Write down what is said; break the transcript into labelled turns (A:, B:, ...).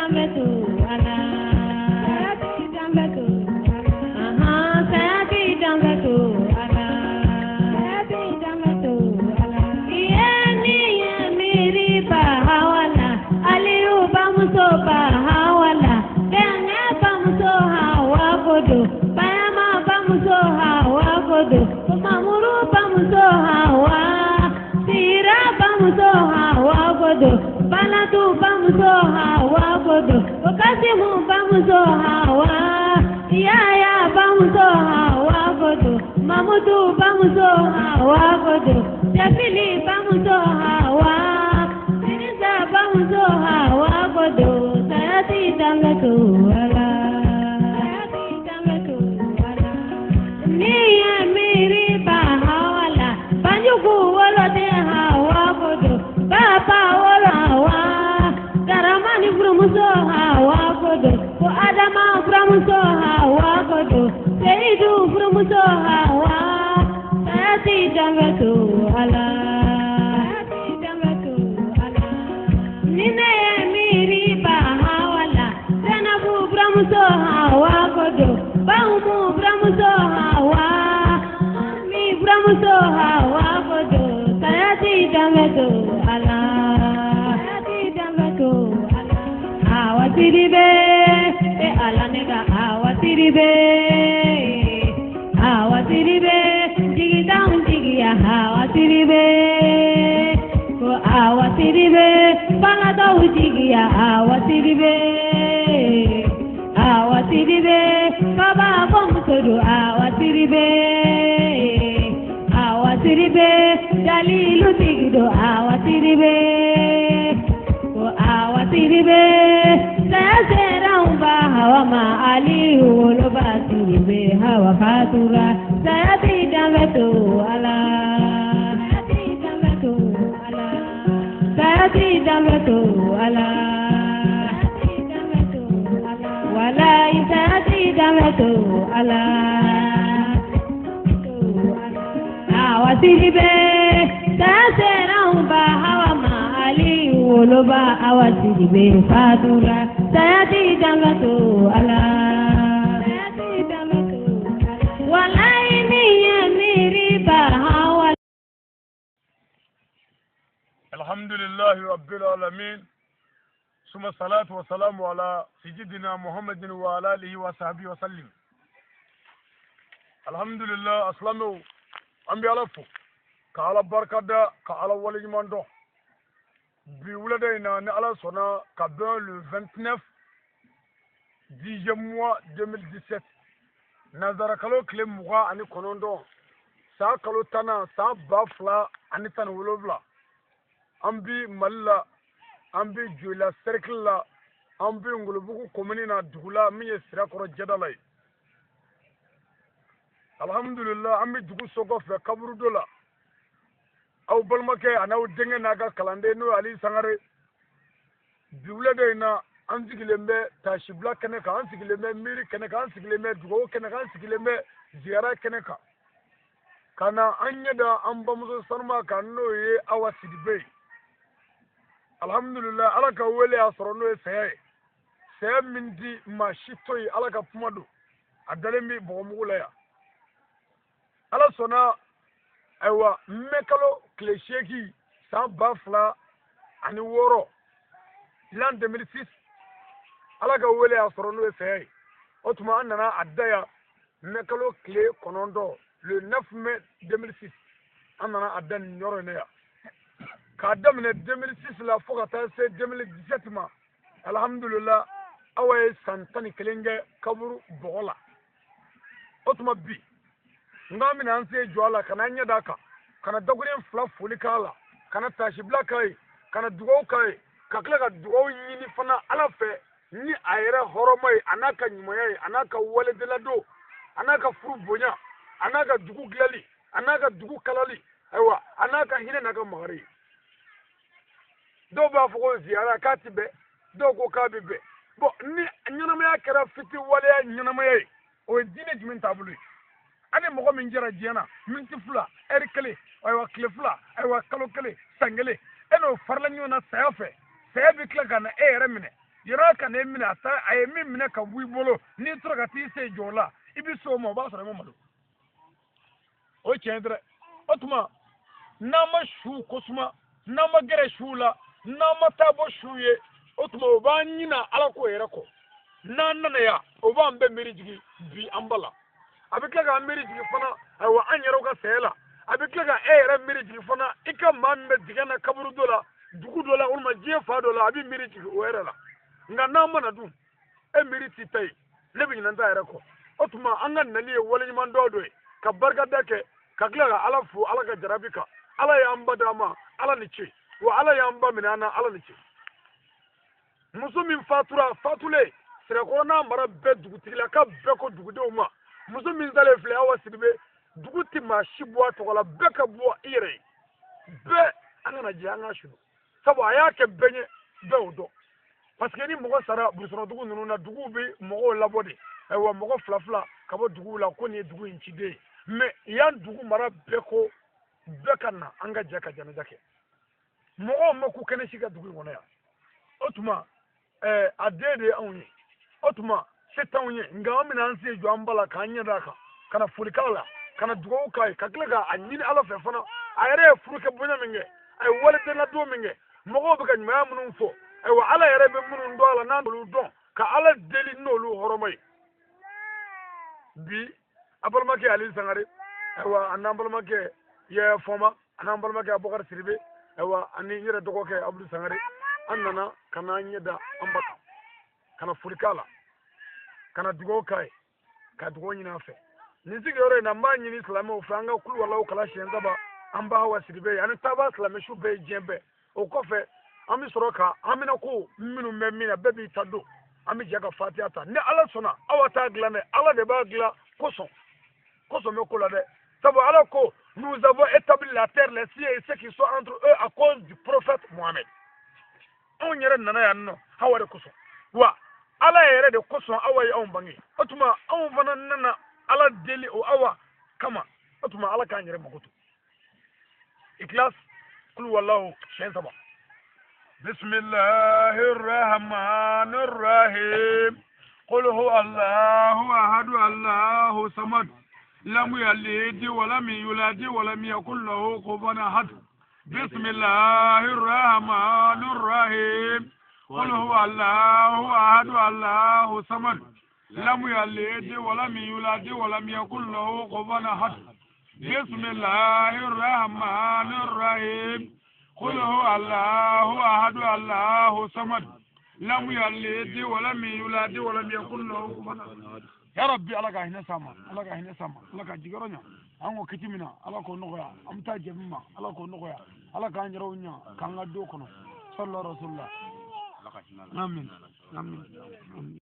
A: danbe to ala. Saya t'i danbe to ala. Ahan, saya t'i danbe to ala. Saya t'i danbe to ala. Iye ni ye miiri ba hawa la, Aliyu bamuso ba hawa la, Kɛngɛ bamuso hawa ko don, Bayama bamuso hawa ko don, Mamuru bamuso hawa, Sira bamuso hawa ko don, Balatu bamuso hawa ko don, Kasimu bamuso hawa, Yaya bamuso hawa ko don, Mamudu bamuso hawa ko don, Jafili bamuso hawa, Sirisa bamuso hawa ko don, saya t'i danbe to ala. Saya t'i danbe to ala. Ni ye miiri ba hawa la, Banjugu woloden hawa ko don, Baba wolo hawa, Daramani furumuso hawa ko don, ko Adama furumuso hawa ko don, Seyidu furumuso hawa, saya t'i danbe to ala. Saya t'i danbe to ala. Ni ne ye miiri ba hawa la, Sɛnɛbu furumuso hawa ko don, Bawumu furumuso hawa, Mi furumuso hawa ko don, saya t'i danbe to ala. Saya t'i danbe to ala. Hawa Sidibe, e ala ne ka Hawa Sidibe. Hawa Sidibe, jigi t'anw jigiya Hawa Sidibe. Ko Hawa Sidibe, bangatɔw jigiya Hawa Sidibe. Hawa Sidibe, kabako muso don Hawa Sidibe. Hawa Sidibe, dalilu tigi don Hawa Sidibe. Ko Hawa Sidibe, saya sera anw ba Hawa ma Aliyu woloba Sidibe Hawa fatura, saya t'i danbe to ala. Saya t'i danbe to ala. Saya t'i danbe to ala. Saya t'i danbe to ala. Walayi saya t'i danbe to ala. Hawa Sidibe, saya sera anw ba Hawa ma Aliyu woloba Hawa Sidibe fatura, saya t'i danbe to ala. Saya t'i danbe to ala. Walayi ni ye miiri ba Hawa.
B: الحمد لله رب العالمين، ثم الصلاة والسلام على سيدنا محمد وعلى آله وصحبه وسلم. الحمد لله أسلموا an bɛ Ala fo ka Ala barika da ka Ala waleɲuman dɔn. Bi wulada in na, ni Ala sɔnna, ka bɛn le 29 dixième mois 2017, nanzara kalo tile 29, san kalo 10nan, san 2017, an bi Mali la, an bi Joyila cercle la, an bi Ngolobugu commune na, dugu la min ye Sirakɔrɔ Jadala ye. Alhamdulillah, an bɛ dugu so kɔfɛ kaburudo la. Aw balimakɛ a n'aw denkɛ n'a ka kalanden, n'o ye Ali Sangare. Bi wulada in na, an sigilen bɛ tasibila kɛnɛ kan, an sigilen bɛ miiri kɛnɛ kan, an sigilen bɛ dugawu kɛnɛ kan, an sigilen bɛ ziyara kɛnɛ kan, ka na an ɲɛ da an bamuso sanuma kan, n'o ye Awa Sidibe ye. Alhamdulillah, Ala ka wele y'a sɔrɔ, n'o ye saya ye, saya min di maa si to yen. Ala ka kuma don, a dalen bɛ bɔgɔmugu la yan. Ala sɔnna, ayiwa, mɛ kalo tile 8, san 2006, l'an 2006, Ala ka wele y'a sɔrɔ, n'o ye saya ye. O tuma an nana a da yan mɛ kalo tile 9, le 9 mai 2006, an nana a da nin yɔrɔ in na yan. K'a daminɛ 2006 la fo ka taa se 2017 ma, alhamdulillah, Awa ye san 11 kɛ kaburu bɔgɔ la. O tuma bi n k'an bɛna an se jɔ a la, ka na an ɲɛ d'a kan, ka na dakuruɲɛ fila foli k'a la, ka na tasibila k'a ye, ka na dugawu k'a ye, ka tila ka dugawu ɲini fana Ala fɛ ni a yɛrɛ hɔrɔma ye, a n'a ka ɲumanya ye, a n'a ka waledeladon, a n'a ka furu bonya, a n'a ka dugu dilanli, a n'a ka dugu kalali, ayiwa, a n'a ka hinɛ n'a ka makari ye. Dɔw b'a fɔ ko ziyara k'a ti bɛn, dɔw ko k'a bɛ bɛn. Bon, ni ɲɛnamaya kɛra fiti waleya ɲɛnamaya ye, o ye diinɛ jumɛn taabolo ye? Ani mɔgɔ min jɛra diɲɛ na miniti 2, ɛri 1, ayiwa, tile 2, ayiwa, kalo 1, san 1, e n'o farala ɲɔgɔn na saya fɛ, saya bɛ tila ka na e yɛrɛ minɛ. Yɔrɔ ka n'e minɛ a ta a ye min minɛ ka bɔ i bolo n'i tora ka t'i sen jɔ o la i bɛ s'o ma o b'a sɔrɔ i ma malo o ye tiɲɛ ye dɛ o tuma n'an ma suw kosuma n'an ma gɛrɛ suw la n'an ma taa bɔ suw ye o tuma o b'an ɲina ala ko yɛrɛ kɔ n'an nana yan o b'an bɛɛ miiri jigin bi an ba la a bɛ tila k'an miiri jigin fana ayiwa an yɛrɛw ka saya la a bɛ tila ka e yɛrɛ miiri jigin fana i ka maa min bɛ dingɛ na kaburudo la dugu dɔ la walima diɲɛ fan dɔ la a bɛ miiri jigin o yɛrɛ la nka n'an ma na dun e miiri t'i ta ye ne bɛ ɲinɛ n ta yɛrɛ kɔ o tuma an ka nali ye waleɲumandɔn dɔ ye ka barikada kɛ ka tila ka ala fo ala ka jarabi kan ala y'an ba d'an ma ala ni ce wa ala y'an ba minɛ an na ala ni ce muso min fatura fatulen Sirakɔrɔ n'a mara bɛɛ dugutigilaka bɛɛ ko dugudenw ma muso min salen filɛ Awa Sidibe dugu tɛ maa si bɔ a tɔgɔ la bɛɛ ka bɔ i yɛrɛ ye bɛɛ an kana jɛ an ka su don sabu a y'a kɛ bɛɛ ɲɛ bɛɛ y'o dɔn parce que ni mɔgɔ sara burusɔrɔ dugu ninnu na duguw bɛ mɔgɔw labɔ de ayiwa mɔgɔ fila fila ka bɔ duguw la ko nin ye dugu in ciden ye mais yan dugu mara bɛɛ ko bɛɛ ka na an ka jɛ ka janaja kɛ mɔgɔw ma ko kɛnɛ si ka dugu in kɔnɔ yan o tuma a den de ye anw ye o tuma se t'anw ye nka an bɛna an sen jɔ an ba la k'an ɲɛ d'a kan ka na foli k'a la ka na dugawu k'a ye ka tila k'a ɲini ala fɛ fana a yɛrɛ ye furukɛ bonya min kɛ a ye waliden ladon min kɛ mɔgɔw bɛ ka ɲumanya minnu fɔ ayiwa ala yɛrɛ bɛ minnu dɔn a la n'an olu dɔn ka ala deli n'olu hɔrɔma ye bi a balimakɛ Ali Sangare ayiwa a n'an balimakɛ Yaya Fɔma a n'an balimakɛ Abubakar Sidibe ayiwa ani n yɛrɛ dɔgɔkɛ Abudu Sangare an nana ka n'an ɲɛ da an ba kan ka na foli k'a la ka na dugawu k'a ye ka dugawu ɲini a fɛ nin sigiyɔrɔ in na n b'a ɲini silamɛw fɛ an ka kulu walaw kala siɲɛ saba an ba Hawa Sidibe ye ani taaba silamɛ su bɛɛ ye diɲɛ bɛɛ o kɔfɛ an bɛ sɔrɔ ka an bɛna ko minnu bɛ min na bɛɛ b'i ta don an bɛ jɛ ka fatiya ta ni ala sɔnna awa t'a dilan dɛ ala de b'a dilan kosɔn kosɔn bɛ ko la dɛ sabu ala ko nous avons établi la terre, les cieux et ceux qui sont entre eux à cause du prophète Mohammed. Anw yɛrɛ nana yan nɔ Hawa de kosɔn wa ala yɛrɛ de kosɔn awa ye anw bange o tuma anw fana nana ala deli o awa kama o tuma ala k'an yɛrɛ mago to ikhlas kul wallahu siɲɛ saba bismillahir rahmanir rahim qul huwa allahu ahad allahu samad lam yalid wa lam yulad wa lam yakul lahu kufuwan ahad bismillahir rahmanir rahim qul huwa allahu ahad allahu samad lam yalid wa lam yulad wa lam yakul lahu kufuwan ahad bismillahir rahmanir rahim qul huwa allahu ahad allahu samad lam yalid wa lam yulad wa lam yakul lahu kufuwan ahad. Ya rabbi ala ka hinɛ s'an ma ala ka hinɛ s'an ma ala ka jigiyɔrɔ ɲa an ko kiti min na ala k'o nɔgɔya an bɛ taa jɛ min ma ala k'o nɔgɔya ala k'an yɛrɛw ɲa k'an ka don kɔnɔ sallallahu rasulillah amin amin amin.